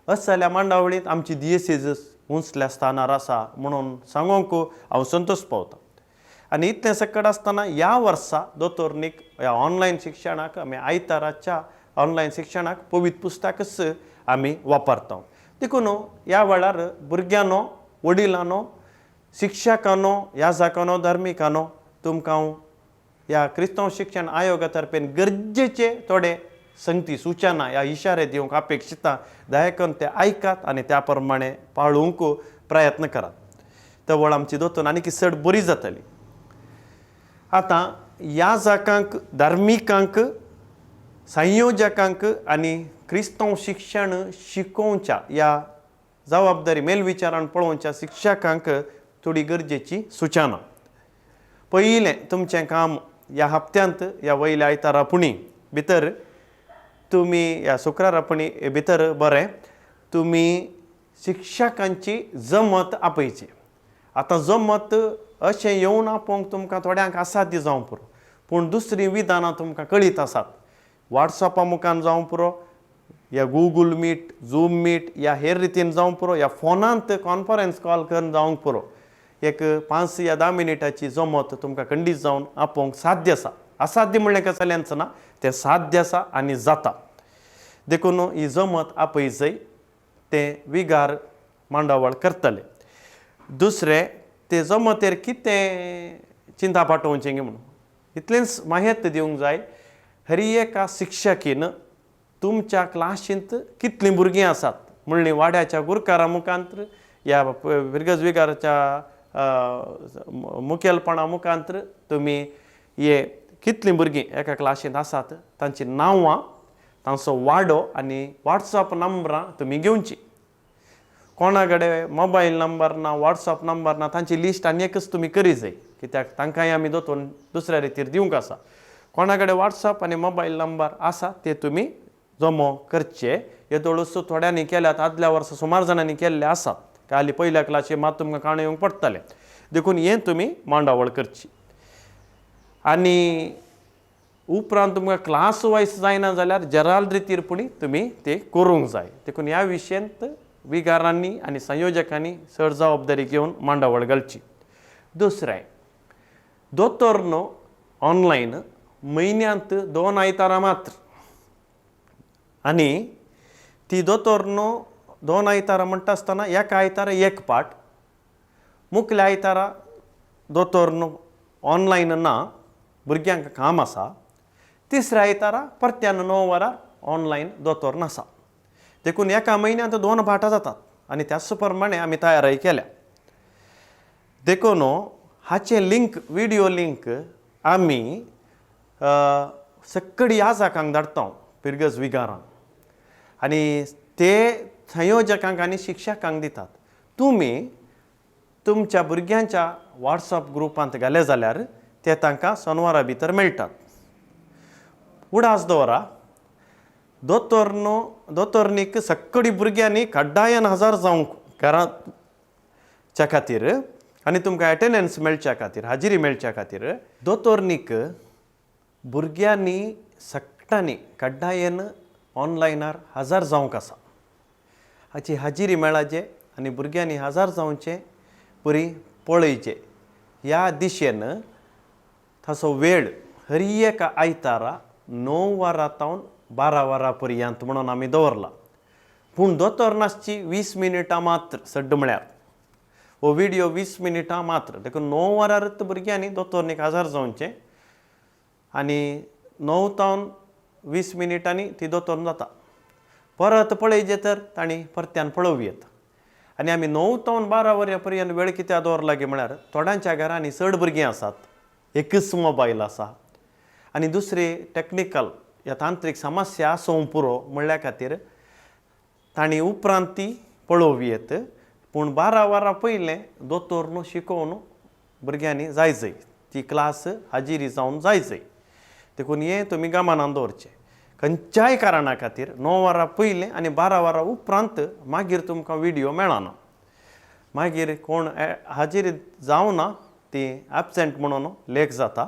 असल्या मांडावळींत आमची दियेसेज उंचल्या स्थानार आसा म्हणून सांगूंक हांव संतोश पावतां. आनी इतलें सकट आसतना ह्या वर्सा दोतोरनीक ह्या ऑनलायन शिक्षणाक आमी आयताराच्या ऑनलायन शिक्षणाक पवित्र पुस्तकच आमी वापरता. देखून ह्या वेळार भुरग्यांनो, वडिलांनो, शिक्षकांनो, याजकांनो, धार्मिकांनो, तुमकां हांव ह्या क्रिस्तांव शिक्षण आयोगा तर्फेन गरजेचे थोडे संगती सुचना ह्या इशारे दिवंक अपेक्षिता. दया करून ते आयकात आनी त्या प्रमाणे पाळूंक प्रयत्न करात. तवळ आमची दोतोन आनीक चड बरी जातली. आतां याजकांक, धार्मिकांक, संयोजकांक आनी क्रिस्तांव शिक्षण शिकोवच्या ह्या जबाबदारी मेलविचारान पळोवच्या शिक्षकांक थोडी गरजेची सुचना. पयलें तुमचें काम ह्या हप्त्यांत ह्या वयल्या आयतारा पुणी भितर तुमी ह्या शुक्रारा पुणी भितर बरें तुमी शिक्षकांची जमत आपयची. आतां जमत अशें येवन आपोवंक तुमकां थोड्यांक असाध्य जावंक पुरो, पूण दुसरीं विधानां तुमकां कळीत आसात. वॉट्सॅपा मुखान जावंक पुरो, या गुगल मीट, झूम मीट या हेर रितीन जावंक पुरो, या फोनांत कॉन्फरन्स कॉल करून जावंक पुरो. एक 5 या 10 मिनटाची जमत तुमकां खंडीत जावन आपोवंक साध्य आसा. असाध्य म्हणलें कसलेंच ना, तें साध्य आसा आनी जाता. देखून ही जमत आपयजय तें विगार मांडावळ करतले. दुसरें, ते जमतेर कितें चिंता पाठोवचें म्हणून इतलेंच माहिती दिवंक जाय. हरी एका शिक्षकीन तुमच्या क्लासींत कितलीं भुरगीं आसात म्हणलीं वाड्याच्या गुरकारा मुखांत या फिरगज विगाराच्या मुखेलपणा मुखांत तुमी हे कितलीं भुरगीं एका क्लासींत आसात तांचीं नांवां, तांचो वाडो आनी वॉट्सॅप नंबरां तुमी घेवची. कोणा कडेन मोबायल नंबर ना, वॉट्सॅप नंबर ना, तांची लिस्ट आनी एकच तुमी करी जाय, कित्याक तांकांय आमी दोतोन दुसऱ्या रितीर दिवंक आसा. कोणा कडेन वॉट्सॅप आनी मोबायल नंबर आसा ते तुमी जमो करचे. येदोळूच थोड्यांनी केल्यात, आदल्या वर्सा सुमार जाणांनी केल्ले आसात. काली पयल्या क्लासी मात तुमकां काणयो येवंक पडटलें, देखून हें तुमी मांडावळ करची. आनी उपरांत तुमकां क्लास वायज जायना जाल्यार जराल रितीर पुणी तुमी ते करूंक जाय. देखून ह्या विशयांत विगारांनी आनी संयोजकांनी चड जबाबदारी घेवन मांडावळ घालची. दुसरें, दोतोर न्हू ऑनलायन म्हयन्यांत 2 आयतारां मात्र, आनी ती दोतोर न्हू 2 आयतारां म्हणटा आसतना एका आयतारा एक पाट, मुखल्या आयतारा दोतोर न्हू ऑनलायन ना, भुरग्यांक काम आसा. तिसऱ्या आयतारा परत्यान 9 वरां ऑनलायन दोतोर नासा. देखून एका म्हयन्यांत 2 पाठां जातात आनी त्याच प्रमाणे आमी तयारी केल्या. देखून हाचें लिंक, विडियो लिंक आमी सकडी याजकांक धाडटा पिरगज विगारांक आनी ते संयोजकांक आनी शिक्षकांक दितात. तुमी तुमच्या भुरग्यांच्या वॉट्सॅप ग्रुपांत घाले जाल्यार ते तांकां सोनवारा भितर मेळटात. उडास दवरा, दोतोर न्हू दोतोरनीक सक्कडी भुरग्यांनी कड्डायन हजर जावंक घरांच्या खातीर आनी तुमकां एटेंडन्स मेळच्या खातीर, हाजिरी मेळच्या खातीर दोतोरनीक भुरग्यांनी सगटांनी कड्डायन ऑनलायनार हजर जावंक आसा. हाची हाजिरी मेळाचे आनी भुरग्यांनी हजर जावचें बरी पळयचें. ह्या दिशेन ताचो वेळ हर एका आयतारा 9 वरां तावन 12 वरां पर्यंत म्हणून आमी दवरला. पूण दोतोर नासची 20 मिनटां मात्र, सड्ड म्हळ्यार हो विडियो 20 मिनटां मात्र. देखून 9 वरांच भुरग्यांनी दोतोरनीक हजर जावचें आनी 9 तावन 20 मिनटांनी ती दोतोर जाता. परत पळयचें तर तांणी परत्यान पळोवयेत. आनी आमी 9 तावन 12 वरां पर्यंत वेळ कित्याक दवरला की म्हळ्यार थोड्यांच्या घरांनी चड भुरगीं आसात, एकच मोबायल आसा आनी दुसरी टॅक्निकल या तांत्रीक समस्या आसूंक पुरो म्हणल्या खातीर तांणी उपरांत ती पळोवं येत. पूण 12 वरां पयलें दोतोर न्हू शिकोवन भुरग्यांनी जाय जाय ती क्लास हाजिरी जावन जाय जाय. देखून हें तुमी गमनान दवरचें. खंयच्याय कारणा खातीर 9 वरां पयलें आनी 12 वरां उपरांत मागीर तुमकां विडियो मेळना. मागीर कोण हाजिरी जावना ती एबसेंट म्हणून लेख जाता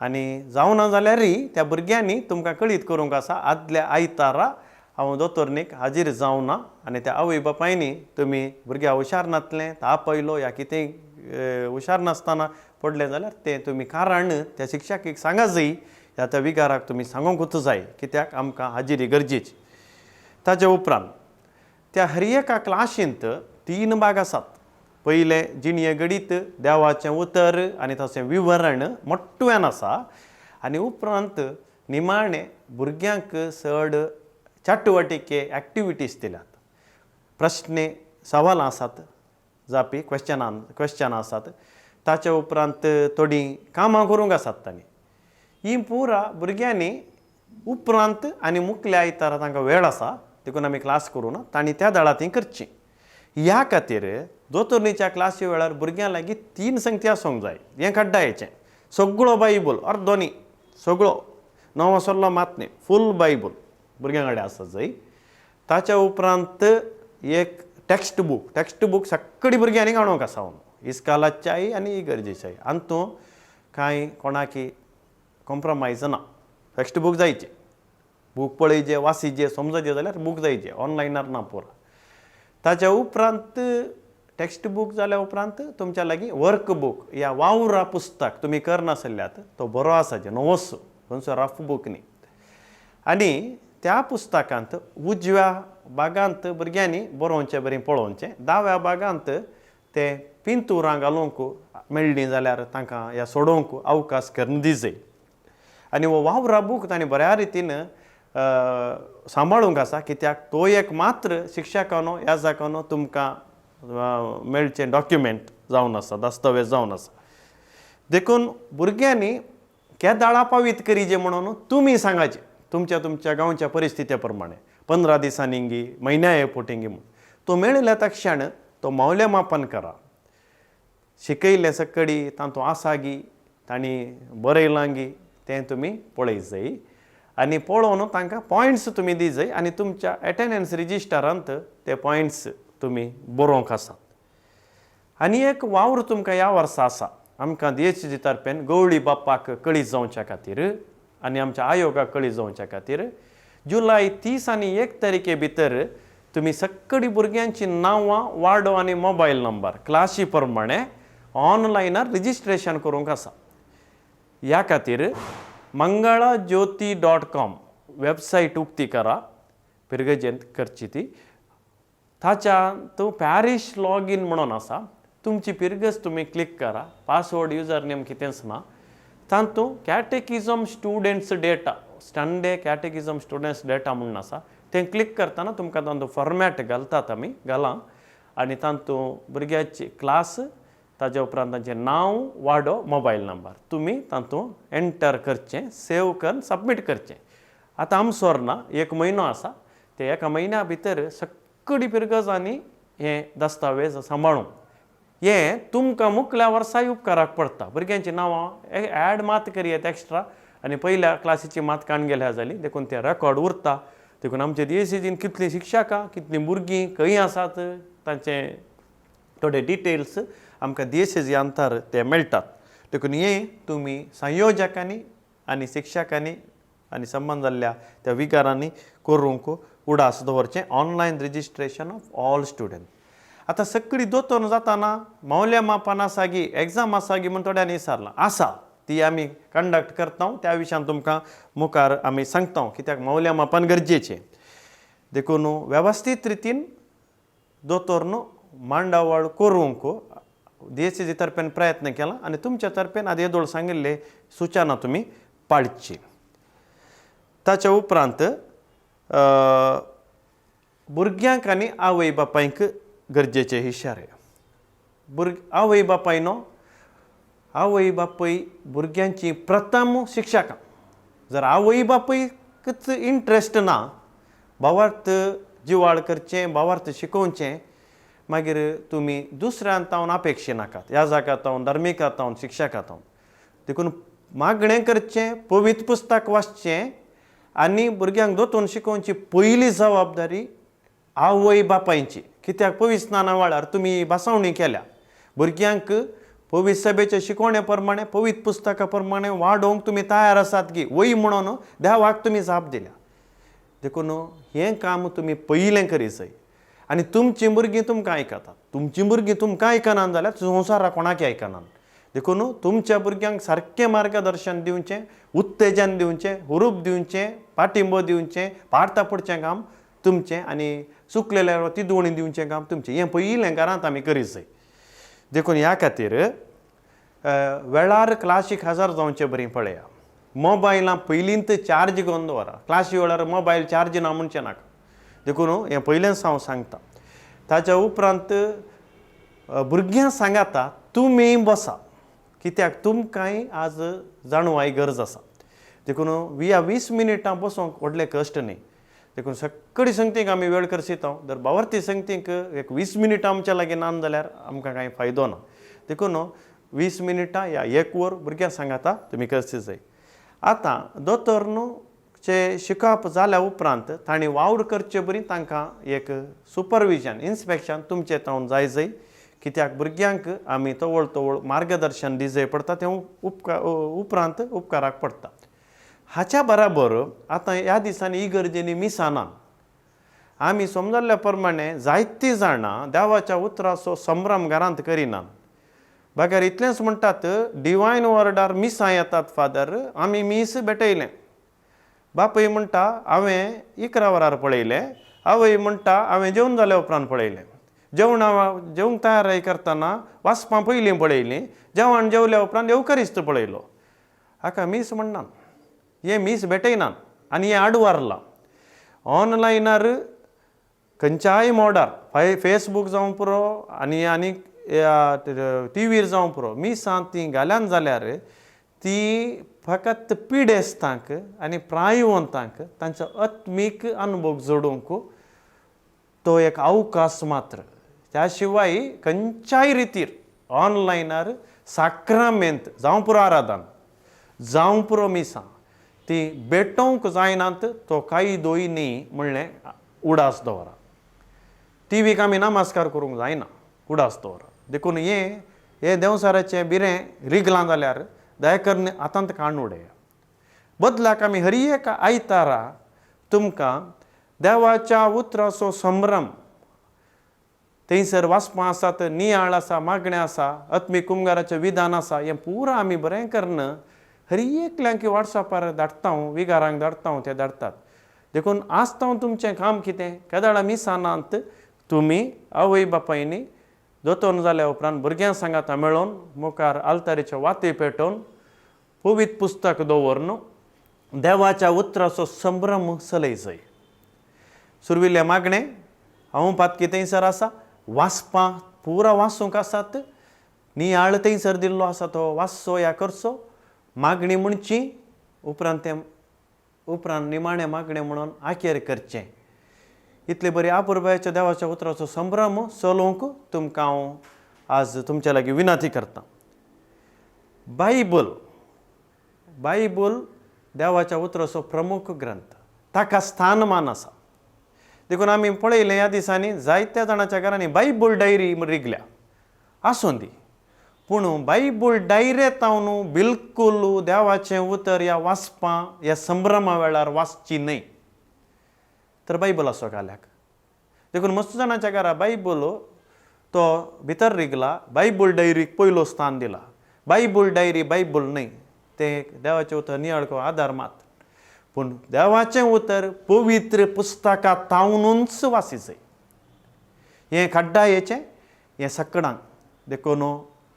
आनी जावना जाल्यारय त्या भुरग्यांनी तुमकां कळीत करूंक आसा आदल्या आयतारा हांव दोतोरनीक हाजीर जावना आनी त्या आवय बापायनी तुमी भुरग्या हुशार नातलें ताप आयलो या कितेंय हुशार नासतना पडलें जाल्यार तें तुमी कारण त्या शिक्षकाक सांगा जाय ह्या त्या विगाराक तुमी सांगूंकूच जाय कित्याक आमकां हाजिरी गरजेची. ताजे उपरांत त्या हर एका क्लासींत 3 भाग आसात. पयलें जिणये घडीत देवाचें उतर आनी तशें विवरण मोट्ट्यान आसा आनी उपरांत निमाणें भुरग्यांक चड चटवटिके एक्टिविटीज दिल्यात. प्रश्न सवालां आसात जापी क्वेश्चनां आसात. ताचे उपरांत थोडीं कामां करूंक आसात तांणी. ही पुरा भुरग्यांनी उपरांत आनी मुखल्या आयतारा तांकां वेळ आसा देखून आमी क्लास करूं ना तांणी त्या दळा ती करची. ह्या खातीर दोतोरणीच्या क्लासी वेळार भुरग्यां लागीं 3 संगती आसूंक जाय. हें कड्डायचें सगळो बायबल अर्दो न्ही सगळो नवो सल्लो मात न्ही फूल बायबल भुरग्यां कडेन आसा जाय. ताच्या उपरांत एक टेक्स्ट बूक. टेक्स्ट बूक सगळी भुरग्यांनी काडूंक आसा इस्कालाच्याय आनी इगर्जेच्याय आनी कांय कोणाकी कॉम्प्रोमायज ना. टेक्स्ट बूक जायचे बूक पळयचे वासीचे समजचे जाल्यार बूक जायचे ऑनलायनार ना पुरो. ताच्या उपरांत टेक्स्ट बूक जाल्या उपरांत तुमच्या लागीं वर्क बूक या वावरा पुस्तक तुमी करनासल्यात तो बरो आसा जे नवोच खंयचो रफ बूक न्ही. आनी त्या पुस्तकांत उजव्या भागांत भुरग्यांनी बरोवचें बरें पळोवचें, दाव्या भागांत ते पिंतुरां घालूंक मेळ्ळीं जाल्यार तांकां ह्या सोडोवंक अवकाश करून दिजय. आनी हो वावरा बूक तांणी बऱ्या रितीन सांबाळूंक आसा कित्याक तो एक मात्र शिक्षकानो याजकानो तुमकां मेळचें डॉक्युमेंट जावन आसा दस्तावेज जावन आसा. देखून भुरग्यांनी केदाळा पावीत करीजे म्हणून तुमी सांगाचें तुमच्या तुमच्या गांवच्या परिस्थिती प्रमाणे 15 दिसांनी गी म्हयन्या एपोटिंगी म्हूण तो मेळिल्ल्या तक्षण तो मौल्यमापन करा. शिकयल्लें सकडी तातूंत आसा गी तांणी बरयलां गी तें तुमी पळय जाय आनी पळोवन तांकां पॉयंट्स तुमी दी जाय आनी तुमच्या एटेंडन्स रजिस्टरांत ते पॉयंट्स तुमी बरोवंक आसात. आनी एक वावर तुमकां ह्या वर्सा आसा आमकां डीएचसी तर्फेन गवळी बाप्पाक कळीत जावच्या खातीर आनी आमच्या आयोगाक कळीत जावच्या खातीर जुलय 30 आनी 1 तारखे भितर तुमी सगळीं भुरग्यांची नांवां वाडो आनी मोबायल नंबर क्लासी प्रमाणे ऑनलायनार रजिस्ट्रेशन करूंक आसा. ह्या खातीर mangalajyoti.com website उक्ती करा पिरगजेंत करची ती ताच्या तूं पॅरीश लॉगीन म्हणून आसा तुमची पिरगज तुमी क्लिक करा पासवर्ड युजर नेम कितेंच ना. तातूंत catechism students data Sunday catechism students data म्हणून आसा तें क्लिक करतना तुमकां तातूंत फॉर्मेट घालतात आमी घालां आनी तातूंत भुरग्याची क्लास ताज्या उपरांत तांचें नांव वाडो मोबायल नंबर तुमी तातूंत एंटर करचें सेव करून सबमीट करचें. आतां आमसोर ना 1 म्हयनो आसा ते एका म्हयन्या भितर सगळी पिरगजांनी हें दस्तावेज सांबाळूंक हें तुमकां मुखल्या वर्साय उपकाराक पडटा. भुरग्यांचीं नांवां एड मात करयेत एक्स्ट्रा आनी पयल्या क्लासीची मात काण गेल्या जाली देखून तें रेकॉर्ड उरता. देखून आमचे डीएसीजीन कितलीं शिक्षकां कितलीं भुरगीं खंय आसात तांचे थोडे डिटेल्स आमकां डीएसीजी अंतर ते मेळटात. देखून हें तुमी संयोजकांनी आनी शिक्षकांनी आनी संबंद जाल्ल्या त्या विगारांनी करूंक उडास दवरचें online registration of all student. आतां सगळी दोतोर जाताना मौल्यमापन आसा गी एग्जाम आसा गी म्हूण थोड्यांनी विचारलां आसा ती आमी कंडक्ट करता त्या विशयान तुमकां मुखार आमी सांगता कित्याक मौल्यमापन गरजेचें. देखून वेवस्थीत रितीन दोतोर न्हू मांडावळ करूंक डीएसीजी तर्फेन प्रयत्न केला आनी तुमच्या तर्फेन आदी येदोळ सांगिल्ले सुचना तुमी पाळची. ताच्या उपरांत भुरग्यांक आनी आवय बापायक गरजेचे इशारे. आवय बापायनो आवय बापूय भुरग्यांची प्रथम शिक्षकां. जर आवय बापूयकच इंट्रस्ट ना भावार्थ जिवाळ करचें, भावार्थ शिकोवचें, मागीर तुमी दुसऱ्यान तावन अपेक्षा नाकात, ह्या जागा तावन, धार्मिका तावन, शिक्षका तावन. देखून मागणें करचें, पवित्र पुस्तक वाचचें आनी भुरग्यांक दोतोन शिकोवची पयली जबाबदारी आवय बापायची. कित्याक पवित्र स्नाना वेळार तुमी भासावणी केल्या, भुरग्यांक पवित्र सभेचे शिकवणे प्रमाणे पवित्र पुस्तका प्रमाणे वाडोवंक तुमी तयार आसात की वय म्हणून देवाक तुमी जाप दिल्या. देखून हें काम तुमी पयलें करी जाय. आनी तुमचीं भुरगीं तुमकां आयकतात, तुमचीं भुरगीं तुमकां आयकनात जाल्यार संवसाराक कोणाक आयकनात. देखून तुमच्या भुरग्यांक सारकें मार्गदर्शन दिवचें, उत्तेजन दिवचें, हुरूप दिवचें, पाठिंबो दिवचें, पार्ता पडचें काम तुमचें आनी चुकलेल्या तिदवणी दिवचें काम तुमचें. हें पयलें घरांत आमी करी जाय. देखून ह्या खातीर वेळार क्लासीक हजर जावचे बरी पळया. मोबायलां पयलींच चार्ज करून दवरा, क्लासी वेळार मोबायल चार्ज ना म्हणचें नाका. देखून हें पयलेंच हांव सांगता. ताच्या उपरांत भुरग्यां सांगाता तुमी बसा, कित्याक तुमकांय आज जाणवाय गरज आसा. देखून 20 मिनटां बसोंक व्हडलें कश्ट न्ही. देखून सगळी संगतीक आमी वेळ करसिता. जर बावर्ती संगतीक एक 20 मिनटां आमच्या लागीं ना जाल्यार आमकां कांय फायदो ना. देखून 20 मिनटां या 1 वर भुरग्यां सांगाता तुमी करची जाय. आतां दोतोर न्हू चे शिकप जाल्या उपरांत तांणी वावर करचे बरी तांकां एक सुपरविजन, इन्स्पेक्शन तुमचें तावन जाय जाय. कित्याक भुरग्यांक आमी तवळ तवळ मार्गदर्शन दिवचें पडटा, तें उपरांत उपकाराक पडटा. हाच्या बराबर आतां ह्या दिसांनी इगर्जेनी मिसां ना. आमी समजल्ल्या प्रमाणे जायतीं जाणां देवाच्या उतराचो संभ्रम घरांत करिनात. बगर इतलेंच म्हणटात, डिवायन वर्डार मिसां येतात फादर, आमी मीस भेटयलें. बापूय म्हणटा हांवें 11 वरार पळयलें, आवय म्हणटा हांवें जेवण जाल्या उपरांत पळयलें, जेवंक तयार करतना वाचपां पयलीं पळयलीं, जेवण जेवल्या उपरांत येवकरिस्त पळयलो. हाका मीस म्हणनात, हें मीस भेटयनात आनी हें आडवारलां. ऑनलायनार खंयच्याय मोडार, फेसबूक जावं पुरो आनी आनीक टीव्हीर जावं पुरो, मिसां तीं घाल्यान जाल्यार ती फकत पिडेस्तांक आनी प्रायवंतांक तांचो आत्मीक अनुभव जोडूंक तो एक अवकाश मात्र. त्या शिवाय खंयच्याय रितीर ऑनलायनार साक्रामेंत जावं पुरो, आराधन जावं पुरो, मिसां ती भेटोवंक जायनात, तो कायदोय न्ही म्हणलें उडास दवरा. टीव्हीक आमी नमस्कार करूंक जायना, उडास दवरा. देखून हें हें देंवसाराचें बिरें रिगलां जाल्यार दया करून आतांत काडून उडया. बदलाक आमी हर एक आयतारा तुमकां देवाच्या उतराचो संभ्रम थंयसर वाचपां आसात, नियाळ आसा, मागणें आसा, आत्मीक कुमगाराचें विधान आसा, हें पुरा आमी बरें करून हर एकल्यांक वॉट्सॅपार धाडटा, विगारांक धाडटा, ते धाडटात. देखून आज तावन तुमचें काम कितें, केदाळा मिसानांत तुमी आवय बापायनी दोतोन जाल्या उपरांत भुरग्यां सांगाता मेळोवन मुखार आल्तारीचे वाती पेटोवन पवित्र पुस्तक दवरून देवाच्या उतराचो संभ्रम चलय जाय. सुरविल्लें मागणें हांव पातकी थंयसर आसा, वाचपां पुरा वाचूंक आसात, नियाळ थंयसर दिल्लो आसा तो वाचचो या करचो, मागणी म्हणची उपरांत तें उपरांत निमाणें मागणें म्हणून आखेर करचें. इतले बरी आपुरबायेच्या देवाच्या उतराचो संभ्रम चलोवंक तुमकां हांव आज तुमच्या लागीं विनंती करतां. बायबल, बायबल देवाच्या उतराचो प्रमुख ग्रंथ, ताका स्थानमान आसा. देखून आमी पळयलें ह्या दिसांनी जायत्या जाणाच्या घरांनी बायबल डायरी रिगल्या, आसूं दी, पूण बायबल डायरेंत हांव बिलकूल देवाचें उतर ह्या वाचपां ह्या संभ्रमा वेळार वाचची न्हय तर बायबल आसो घाल्याक. देखून मस्त जाणाच्या घरा बायबल तो भितर रिगला, बायबल डायरीक पयलो स्थान दिला. बायबल डायरी बायबल न्हय, तें देवाचें उतर नियाळ आदार मात, पूण देवाचें उतर पवित्र पुस्तकां तावनूच वाचिजय. हें खड्डायेचें हें सकडांक. देखून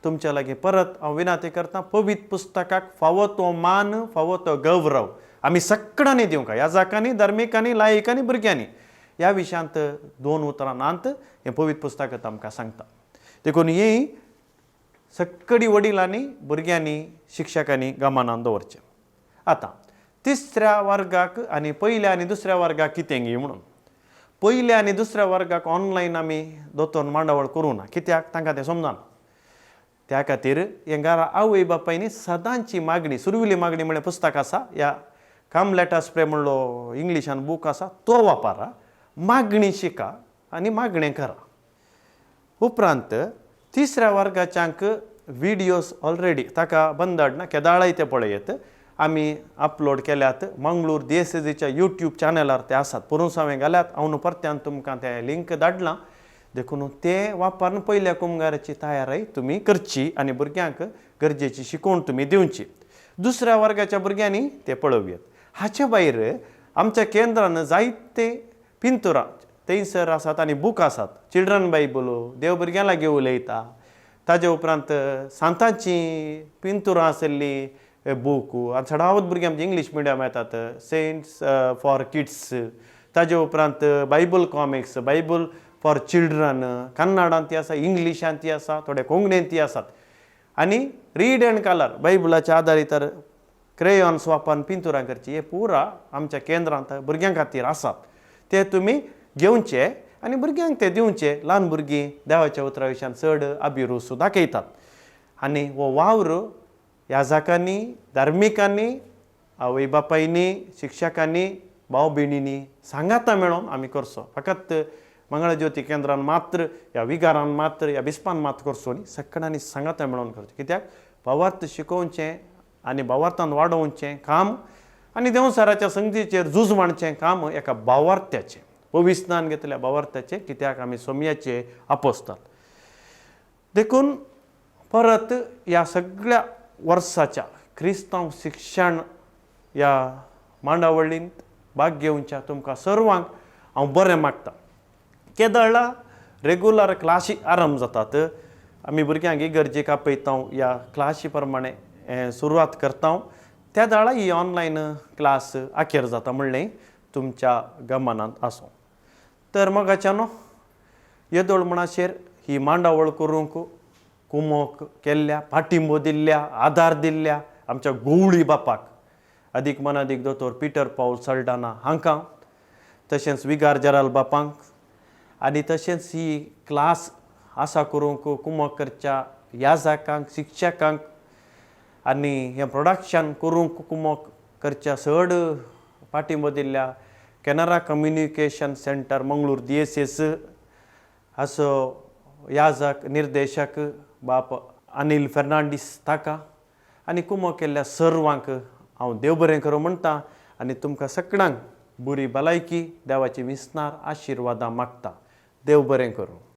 तुमच्या लागीं परत हांव विनंती करतां, पवित्र पुस्तकाक फावो तो मान, फावो तो गौरव आमी सकडांनी दिवंक, ह्या जाकांनी, धार्मिकांनी, लायकांनी, भुरग्यांनी. ह्या विशयांत 2 उतरां नात हें पवित्र पुस्तक आमकां सांगता. देखून ही सक्कडी वडिलांनी, भुरग्यांनी, शिक्षकांनी गमनान दवरचें. आतां तिसऱ्या वर्गाक आनी पयल्या आनी दुसऱ्या वर्गाक कितें गी म्हणून पयल्या आनी दुसऱ्या वर्गाक ऑनलायन आमी दोतोर मांडावळ करूं ना, कित्याक तांकां तें समजना. त्या खातीर हें घरा आवय बापायनी सदांची मागणी, सुरविली मागणी म्हणलें पुस्तक आसा, ह्या कम let us pray म्हणलो इंग्लिशान बूक आसा तो वापरा, मागणी शिका आनी मागणें करा. उपरांत तिसऱ्या वर्गाच्यांक विडियोज ऑलरेडी ताका बंद हाडना, केदाळाय ते पळयत आमी अपलोड केल्यात. मंगळूर DSSच्या यूट्यूब चॅनलार ते आसात, पुरूस हांवें घाल्यात, हांव न्हू परत्यान तुमकां ते लिंक धाडलां. देखून ते वापरून पयल्या कुमगाराची तयारी तुमी करची आनी भुरग्यांक गरजेची शिकवण तुमी दिवची. दुसऱ्या वर्गाच्या भुरग्यांनी ते पळोवयेत. हाचे भायर आमच्या केंद्रान जायते पिंतुरां थंयसर आसात आनी बूक आसात. चिल्ड्रन बायबल देव भुरग्यां लागीं उलयता, ताजे उपरांत सांतांचीं पिंतुरां आशिल्लीं बूक, आनी चडावत भुरगीं आमचे इंग्लीश मिडियम येतात, सेंट्स फॉर किड्स, ताजे उपरांत Bible comics, Bible for children, कन्नडांत ती आसा, इंग्लिशांत ती आसा, थोडे कोंकणींत ती आसात. आनी रीड अँड कलर बायबलाच्या आदारीत क्रेयॉन्स वापरून पिंतुरां करची, हे पुरा आमच्या केंद्रांत भुरग्यां खातीर आसात. ते तुमी घेवचे आनी भुरग्यांक ते दिवचे. ल्हान भुरगीं देवाच्या उतरा विशयान चड अभिरूच दाखयतात. आनी हो वावर याजकांनी, धार्मिकांनी, आवय बापायनी, शिक्षकांनी, भाव भयणींनी सांगाता मेळोन आमी करचो. फकत मंगळज्योती केंद्रान मात्र ह्या विगारान मात्र ह्या बिस्पान मात्र करचो न्ही, सगळ्यांनी सांगाता मेळोन करचो. कित्याक भावार्थ शिकोवचें आनी भावार्थान वाडोवचें काम आनी देंवचाराच्या संगतीचेर झूज मांडचें काम एका भावार्थ्याचें, पविस्नान घेतल्या भावार्थ्याचें, कित्याक आमी सोमयाचे आपोसतात. देखून परत ह्या सगळ्या वर्साच्या क्रिस्तांव शिक्षण ह्या मांडावळींत भाग घेवच्या तुमकां सर्वांक हांव बरें मागता. केदळा रेगुलर क्लासी आरंभ जातात, आमी भुरग्यांक इगर्जेक आपयता, ह्या क्लासी प्रमाणे सुरवात करता, त्या दाळा ही ऑनलायन क्लास अखेर जाता म्हणलें तुमच्या गमनांत आसूं. तर मोगाच्यानो, येदोळ म्हणाचेर ही मांडावळ करूंक कुमोक केल्ल्या, पाठिंबो दिल्ल्या, आदार दिल्ल्या आमच्या गोवळी बापाक, अदीक मनादीक दोतोर पिटर पावल सल्डाना हांकां, तशेंच विगार जेराल बापांक, आनी तशेंच ही क्लास आसा करूंक कुमोक करच्या याजकांक, शिक्षकांक, आनी हें प्रोडक्शन करूंक कुमोक करच्या चड पाठिंबो दिल्ल्या Canara communication centre Mangalore DSS असो याजक निर्देशक बाप अनिल फेर्नांडीस ताका आनी कुमोक केल्ल्या सर्वांक हांव देव बरें करूं म्हणटा आनी तुमकां सगळ्यांक बरी भलायकी, देवाची विसनार आशिर्वादां मागता. देव बरें करूं.